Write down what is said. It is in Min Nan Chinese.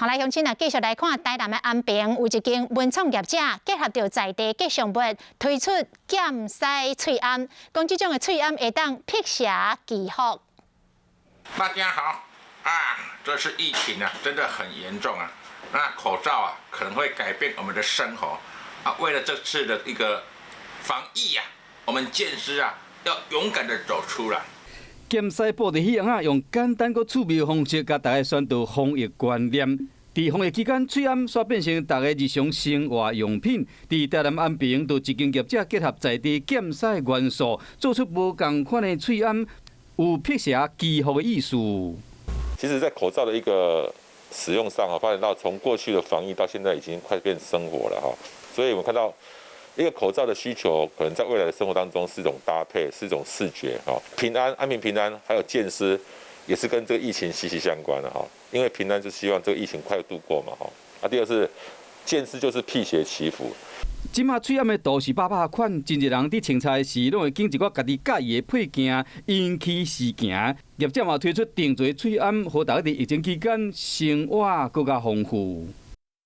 好來，鄉親啊，繼續來看台南的安平有一間文創業者結合著在地吉祥物，推出劍獅喙罨，講這種的喙罨會當辟邪祈福。大家好啊，這次疫情啊，真的很嚴重啊。那口罩啊，可能會改變我們的生活啊。為了這次的一個防疫啊，我們劍獅啊，要勇敢的走出來。劍獅布袋戲啊，用簡單閣趣味的方式，共大家宣導防疫觀念。佇防疫期間，喙罨煞變成大家日常生活用品。佇台南安平，就一間業者結合在地劍獅元素，做出無仝款的喙罨，有辟邪祈福的意思。其實，在口罩的一個使用上啊，發展到從過去的防疫到現在已經快變生活了哈。所以我們看到一個口罩的需求，可能在未來的生活當中是一種搭配，是一種視覺哈。平安、安平、平安，還有劍獅，也是跟這個疫情息息相關的哈。因為平安就希望這個疫情快度過嘛哈。啊，第二是劍獅就是辟邪祈福。這馬喙罨的圖是百百款，真濟人佇穿插時，攏會揀一寡家己佮意的配件，引起時行。業者嘛推出定做喙罨，予大家佇疫情期間生活閣較豐富。